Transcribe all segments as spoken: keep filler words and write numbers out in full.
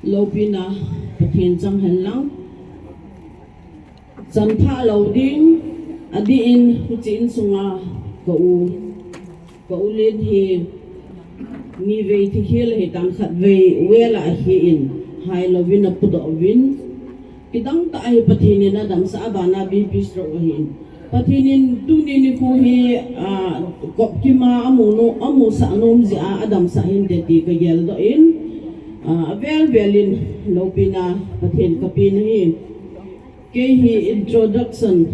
Loupina Pathen chang hen lang. Chanpha lou ding, adih in, huchi insunga ka u, ka u Len hi, ni vei thi khel ahi tan, khat vei vel a ahi in, hai louvin apudoh uvin. Kidang tah ahi, Pathen in adamsah, abana B P stroke ahi in. Pathen in tuni nikho hi, ah, kop kima amu no, amusah nom jeh a adamsah hinte ti ka geldoh in, ah, avel vel in loupina Pathen ka pe ahi. Kei hi introduction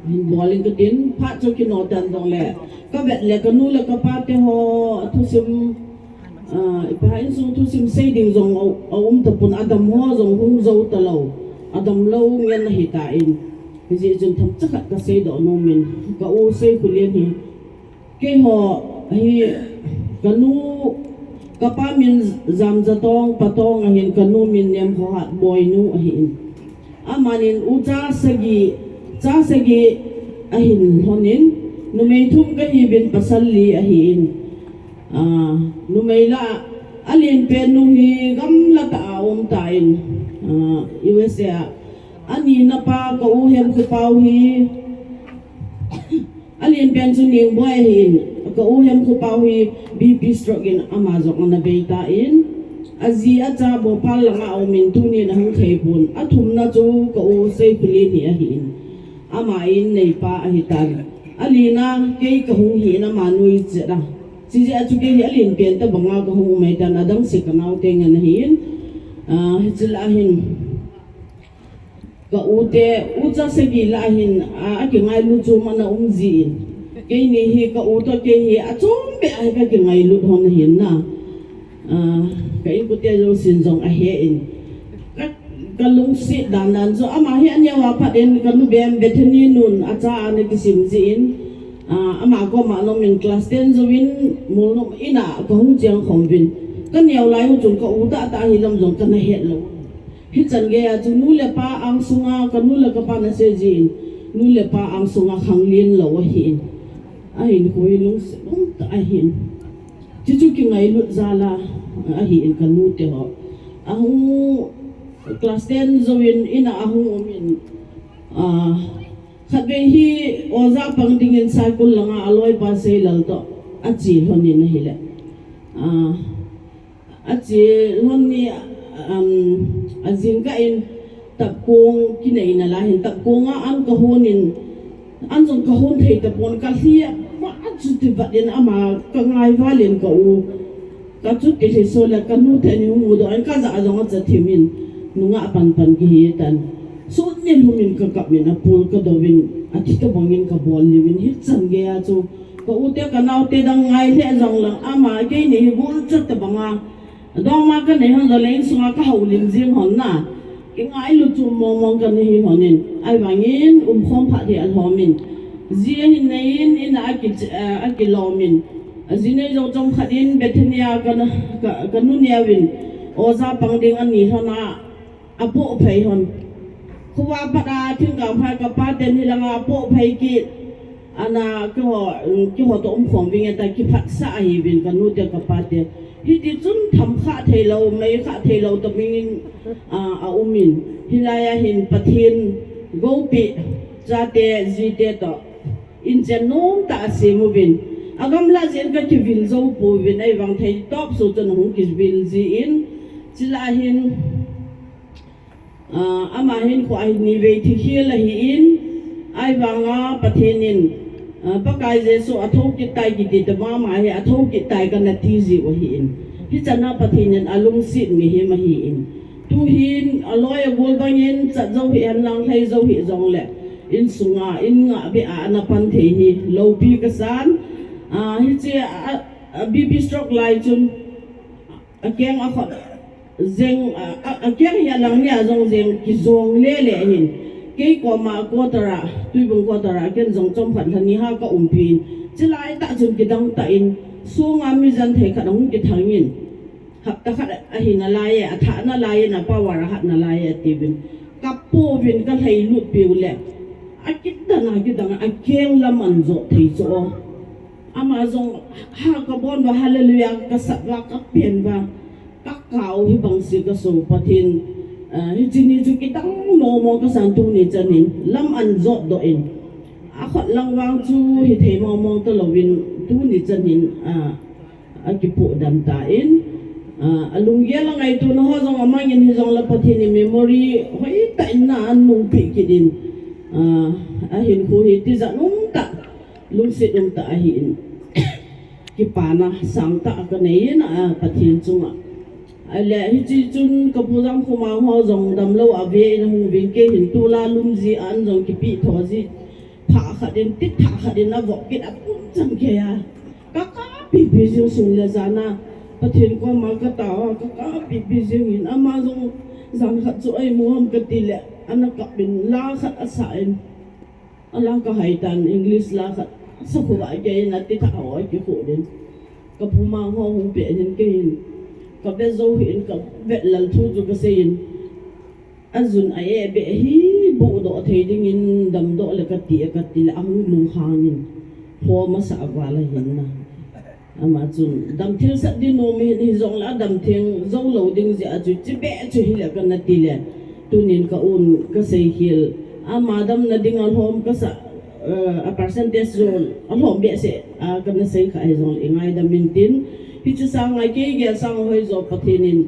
hin bol inge katin, phat chu kino tan jongle, ka vet le ka nu le ka pa te ho, athusim, ah, ipi ham, insung thusim sei ding jong a, aum tapon, adam ho jong hung jou talou, adam lou ngen ahi tan. Hijeh chun themcha khat ka seidoh nom in, ka u Seikholen hi, keiho hi, ka nu, ka pa min Jamjatong Patong ahin, ka nu min Nemkhohat Boinu ahi in. Amanin u cha sagi, cha sagi ahin lhon in, numei thum ka hiuvin, pasal li ahi in. Ah, numei lah a alen pen nu hi gamla tah a um tan, ah, U S A a. Anina pa ka u Hemkhopao hi, alen pen chu Nengboi ahi in, ka u Hemkhopao hi B P stroke in ama jong ana bei tan, aji acha Bhopal langa aum in, tunin ahung thei pon. Athumna chu ka u Seikholen hi ahi in, ama in neipa ahi tan. Alina kei ka hung hi in, ama nui chet a. Chijeh a chu kei hi alen pen tabanga ka hung um ahi tan, adang se ka naote ngen ahi in. Ah, hiche lah a hin ka u te, u cha sagi lah a hin, a, akingailut chu mana um ji in. Keini hi ka u toh kei hi achom beh a hi ka kingailut hon ahi na. A, ka inkote jousen jong ahe in. Ka, ka lungset dan dan chu ama hi aneo a phat in ka nu bem Bethany nun acha ana kisim ji in. A, ama koma ana um in class ten jouvin Molnom in a ka hung cheng khom uvin. Ka neo lai u chun ka u tah tah hi lam jong kana het lou. Hichan gei a chu nu le pa angsunga, ka nu le ka pa na sei ji in, nu le pa angsunga khanglen lou ahi in. Ahin koi lungset um tah ahi in. Chuchu kingailut jal a, ahi in ka nu te ho. Ahung class ten jouvin in a ahung um in, ah, khatvei hi oja pang dingin Saikul langa aloipa Seilal toh ache lhon in ahile. Ah, Ache lhon ni, um, ajingkah in tapkong kinei na lai hin, tapkong a an ka hon in, an jong ka hon thei tapon, ka lhi a, va chuti vat in ama ka ngai val in ka u. Ka chuti lhi so le ka nu te ni hung mudoh in ka jah jong acha thim in, nungah pan pan kihi tan. Sut ni lhum in ka kap in apul ka do in, athi tabang in ka bol liu in, hichan gei a chu ka u te ka nao te dang ngai lheh jong lang ama keini hi gul chat tabang a. Dongma ka nei hon jongle insunga ka houlim jing hon na. Kingailut chu mong mong ka nei hi hon in. Ahivangin umkhom phat hi alhom in. Ji ahin nei in, in a aki, eh, akilom in. Aji nei jou chomkhat in Bethany a ka na, ka, ka nu neo in. Oja pang ding ani lhon a. Apoh phei hon. Khovah pat a thingkang phai ka pa ten hilanga apoh phei kit. Ana keiho, keiho toh umkhom vinge ta kiphatsah ahiuvin ka nu te ka pa te. Hiti chun tham khah thei lou, mei khah thei lou tabang in, a, aum in. Hilai a hin Pathen goupi chate jite toh inchen nom tah a sem uvin. Agamla jeh in ka kivil jou pouvin ahivang thei tawp so chun ahung kivil ji in. Chule hin Ah, ama hin kho ahi ni vei thi khel ahi in, ahivanga Pathen in, ah, Pakai Jesu athou kit tai kiti tabang ama hi athou kit tai kana ti jiu ahi in. Hichan a Pathen in alungset mihem ahi in. Tuhin aloi agol bangin chat jou hih hen lang lhai jou hih jongle insunga in ngah beh a ana pan thei hi loupi kasan. Ah, hiche a, a, a B P stroke lai chun akeng akhut jeng, a, a, akeng hi alang nia jong jeng kijong lele hin. Kei koma quarter a, Tuibung quarter a, ken jong chomkhat lha ni ha ka umpi in. Chulai tah chun kidang tah in, sunga mi jan thei khat ahung kithang in. Hapta khat ahi nalai e, athah nalai in, a power ahat nalai e, atiuvin. Ka pouvin ka lhailut piu le. Akidang, akidang, akeng lam an jo thei cho. Ama jong ha ka bon uva, hallelujah ka sap uva, ka pen uva, ka Kau hi bangsi kaso Pathen, ah, hiche ni chu kidang mong mong kasan tuni chan hin lam an jot doh in. Akhut lang vang chu hithei mong mong talou in tuni chan hin, ah, akipoh dan tan, ah, alunggel a ngaito na ho jong amang in hijongle Pathen in memory hoitah in na anung pi kit in, ah, ahinkho hi tijat umtah, lungset umtah ahin. Kipana sangtah kanei in, ah, Pathen chunga. Ahile hiche chun kapu Jangkhomang ho jong damlou a ve in ahung vin kei hin tula lum ji an jong kipi tho ji. Thah khat in, ti thah khat in avop kit a pum chang kei a. Kaka pipi jing sung le jan a. Pathen koma katao a, kaka pipi jing in ama jong jan khat chu eimu ham kati le. Ana kap in la khat asa in. Ala kahai tan English la khat. Sakhuva kei in ati thah ho kikhut in. Kapu Mang ho hung pe in kei in. Kavet jou hi in kavet lal thu chu kasei in. Ajun a e be hi buh doh thei ding in damdoh le kati a kati le ahung lunghang in. Ho masa aval ahin na. Ama chun damtheng sat ding nom hin hijongle adamtheng jou lou ding jeh a chu chibe chu hile kana ti le. Tunin ka un kasei khel. Ama damna ding alhom kasa, eh, a percentage jong alhom behseh a kana sei kha hijongle ngaidam in tin. Hiche sanga kei gel sang hoi jo Pathen in,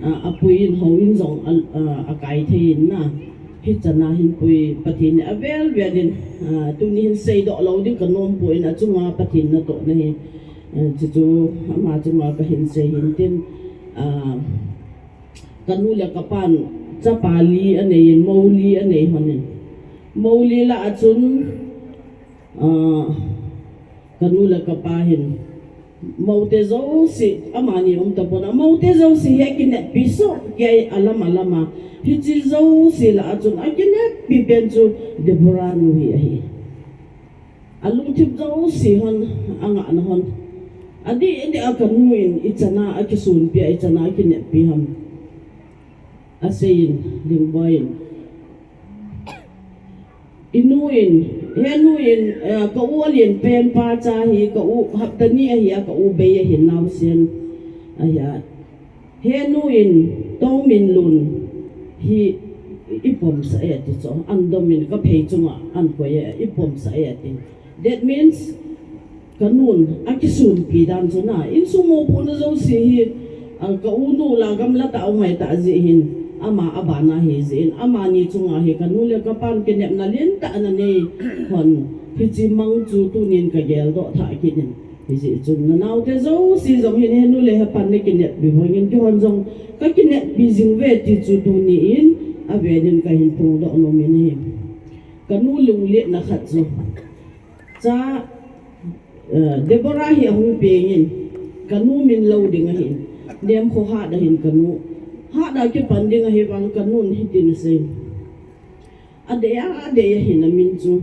ah, apui in hou in jong a, ah, akai thei in na. Hichan a hin pui Pathen in avel vel in, ah, tuni hin seidoh lou ding kanom poi in achunga Pathen natohna hi. Eh, chuchu ama chunga kahin sei hin tin, ah, kanu le kapan chapa li anei in, mou li anei hon in. Mou li lah a chun, ah, kanu le kapa hin. Moute jouse, amani um tapon a, moute jouse hi akineppi soh kei alam alam a. Hiche jouse lah a chun akineppi pen chu Deborah nu hi ahi. Alungthim jouse hon, angahna hon. Adih, adih a kanu in, ichan a akisunpi a, ichan a akineppi ham. Asei in, Lingboy in. Inu in, henu in, eh, ka u alen pen pa cha hi, ka u hapta ni ahi a, ka u bei ahi naosen ahi a. Henu in, Tongminlun hi ipomsah e ati chu, andom in kaphei chunga ankoi e, ipomsah e ati. That means, kanun akisunpi dan chu na, insung mopohna jouse hi, ah, ka u nu la gamla tah a um ahi tah jeh hin, ama abana ahi jeh in, amani chunga hi kanu le kapan kinepna lentah ana nei hon, hiche mang chu tunin kageldoh thah kit in. Hijeh chun nanaote jouse jong hin henu le hepan nakineppi bang in keihon jong kakineppi jing uve ti chu tuni in avel in kahin phongdoh nom in ahi. Kanu lungletna khat chu. Cha, eh, Deborah hi ahung peng in, kanu min lou ding ahin, Nemkhohat ahin kanu. Hat a kipan ding ahivang kanun hitin asei. Adei a, adei ahin amin chu,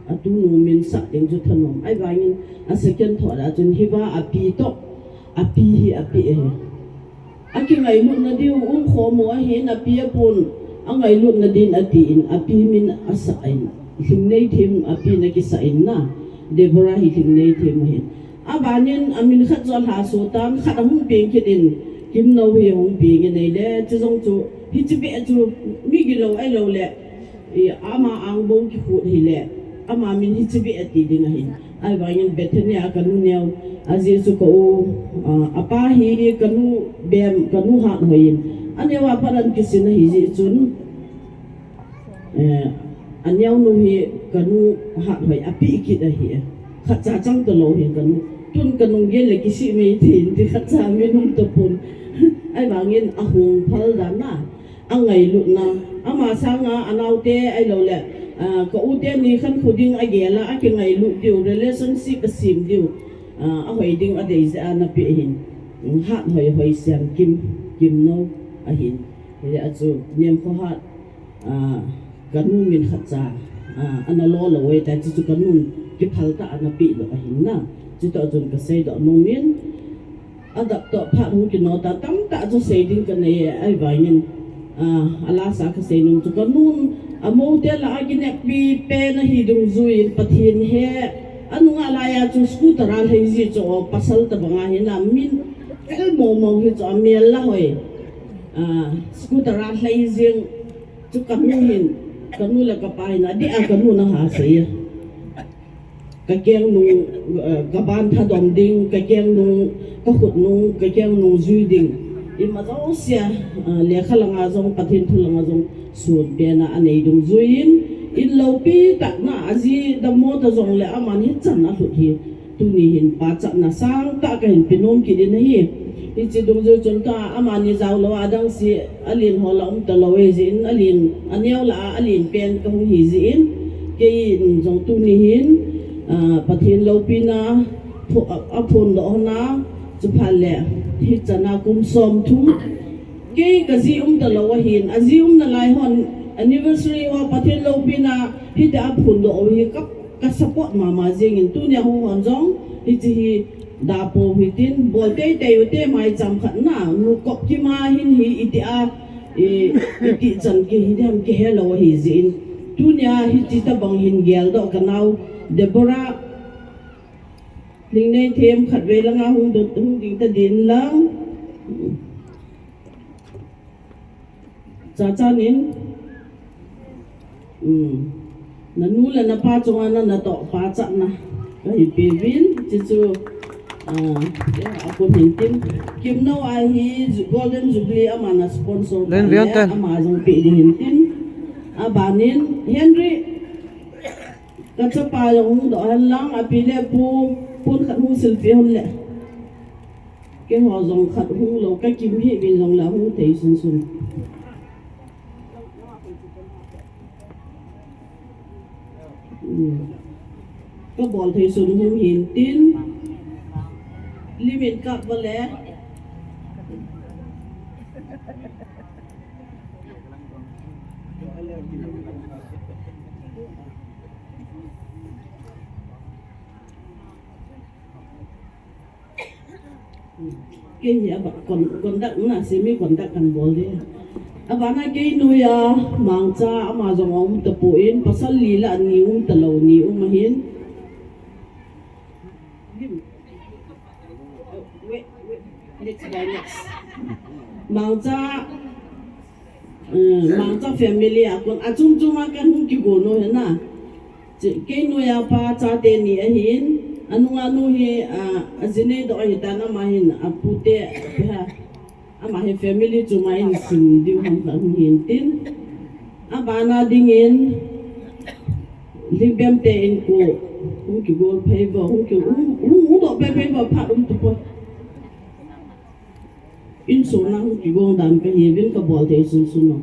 atunu min sah ding chu thanom. Ahivangin a second thought a chun hiva api toh, api hi api ahi. Akingailutna diu umkhom u ahin api apun, angailutna din atin, api min asah in, Lhingneithem api in akisah in na, Deborah hi Lhingneithem ahin. Abanin amin khat chu alhaso tan, khat ahung peng kit in, Kimnou hi ahung peng in ahile, chujong chu, hiche beh chu, migilou ahilou le, i, ama angbou kikhut hile, ama min hiche beh ati ding ahin. Ahivangin Bethany a kanu neo, ajeh chu ka u, ah, apa hi kanu bem, kanu Hathoi in. Aneo a pat an kisin ahi jeh chun, eh, aneonu hi kanu Hathoi api kit ahi. Khatcha chang talou hi kanu. Tun kanung gel le kisih mei thei in ti khatcha min um tapon. Ahivangin ahung phal dan na. Angailutna, ama sanga anaote ahilou le, ah, ka u teni khankho ding agel a, akingailut diu, relationship asem diu, ah, ahoi ding adei jeh a napeh ahin. Hathoi, Hoisiankim, Kimnou ahin. Hijeh a chu, Nemkhohat, ah, kanu min khatcha, ah, ana lo lou ahitai, chuchu kanun kiphal tah a napeh doh ahin na. Chutoh chun kasei doh nom in, adap toh phat hung kino ta, tamtah chu sei ding kanei e, ahivangin, ah, alasa kasei nom chu kanun, amoute lah a kineppi pen ahi dungjuiyin Pathen he, anunga laiya chu scooter a lhai ji chu pasal tabang ahi na, min fel mong mong hi chu amel la hoi. Ah, scooter a lhai jing chu kanu hin, kanu le kapa hin, adeh a kanu na ha sei a. Ka keng nung, eh, ka ban thadom ding, ka keng nung, ka khut nung, ka keng nung jui ding. Ima jousea, ah, lekha langa jong, Pathen thu langa jong, sut bena anei dungjuiyin, in lopi tah na, aji dammo ta jongle aman hichan alhut hi. Tuni hin pachatna sangtah kahin pe nom kit in ahi. Hiche dungjui chun ka amani jao lou a adang si alen ho la um talou ahi jeh in alen, aneo lah a alen pen kahung hi jeh in. Kei in jong tuni hin, ah, Pathen loupina pho-, a, aphondoh hon a, chuphat le hichan a kum somthum. Kei kaji um talou ahin, aji um nalai hon anniversary ho Pathen loupina hitia aphondoh u hi ka, ka support mama jeng in tunia hung hon jong hiche hi da pou hitin, bol teitei u te, maicham khat na, nu kop kima hin hi itia, i, iti chan ki hi ham kihe lou ahi jeh in. Tunia hiche tabang hin geldoh kanao Deborah Lhingneithem khatvei langa hung ding, hung ding ta din lang. Chacha nin. Um. Nanu le napa chunga na, natoh pachatna kahin pe uvin, chuchu, ah, ya, apun hin tin. Kimno a hi ju-, Golden Jubilee amana sponsor Len ta le, Viantan. Ama jong pe ding hin tin. Abanin, Henry, kachapa jong hung doh hen lang, api le pu, pon khat hung silpeh hon le. Keiho jong khat hung lou, kakim hih uvin jongle hung thei sunsun. Hmm. Kabol thei sun hung hin tin. Limit kap vale. Kei hi aba kon-, conduct na, semi conduct kan bol ding. Abana kei noiya Mangcha ama jong aum tapon, pasal li le ani um talou, ni um ahin. Wait, wait. Next guy, next. Mangcha, eh, Mangcha family a kon achung chunga kan hung kigon u hina. Che, kei noiya pa chate ni ahin, anunga nu hi, ah, ajinei doh ahitan ama hin, apute, apiha. Ama hi family chunga in sim diu ham khat hung hin tin. Abana dingin, Lhingbem te in ko, hung kigol phei vo, hung ki, hung, hung, hung doh phei phei vo, phat um tapoi. Insung na hung kigong dan kahi uvin kabol thei sunsun u.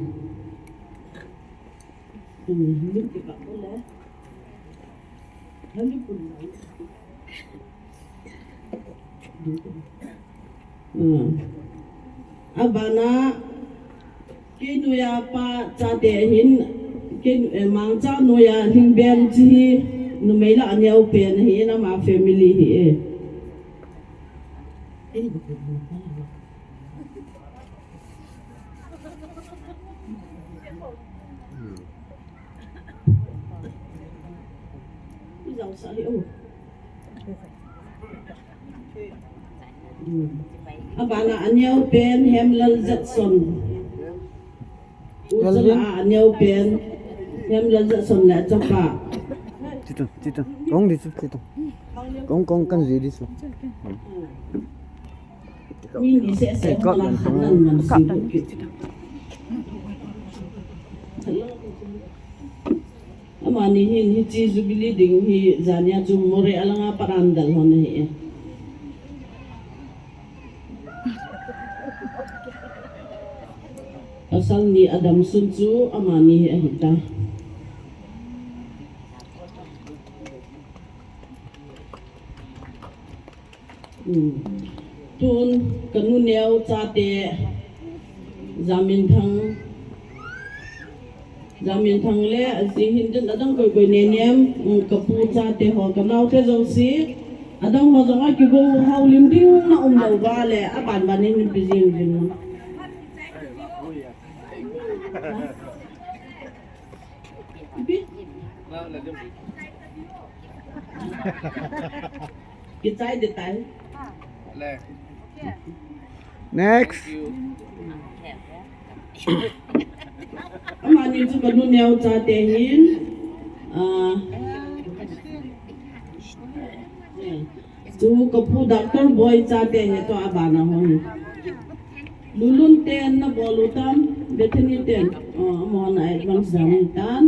Hmm, lim kipah ko le. Lim kipah. Hmm. Abana, kei noiya pa chate ahin, kei, eh, Mangcha noiya Lhingbem chi hi, numei la aneo pen ahin, ama family hi e. Abana aneo pen Hemlal Jatson. Uchala aneo pen Hemlal Jatson le achapa. Chitu, chitu. Kong di chu, chitu. Kong, kong kan ji di chu. Min ni se se. Kap nan tong. Kap nan. Amani hin hiche Jubilee ding hi jania chu Moreh a langa pat a dal hon ahi e. Pasal ni adam sun chu amani hi ahitai. Hmm. Tun kanu neo chate Jaminthang, Jaminthang le aji hin tin adang koi koi ne nem, hmm, kapu chate ho, kanaote jouse, adang ho jong akigo hao lim ding na um lou va le, aban ban in pe jing uvin na. Kichai de tai. Next. Amani chu kanu neo chate hin. Ah, chu kapu Doctor Boy chate hi to abana ho hi. Lulun ten nabol u tam, Bethany ten. Oh, amahon advance jam u hitan.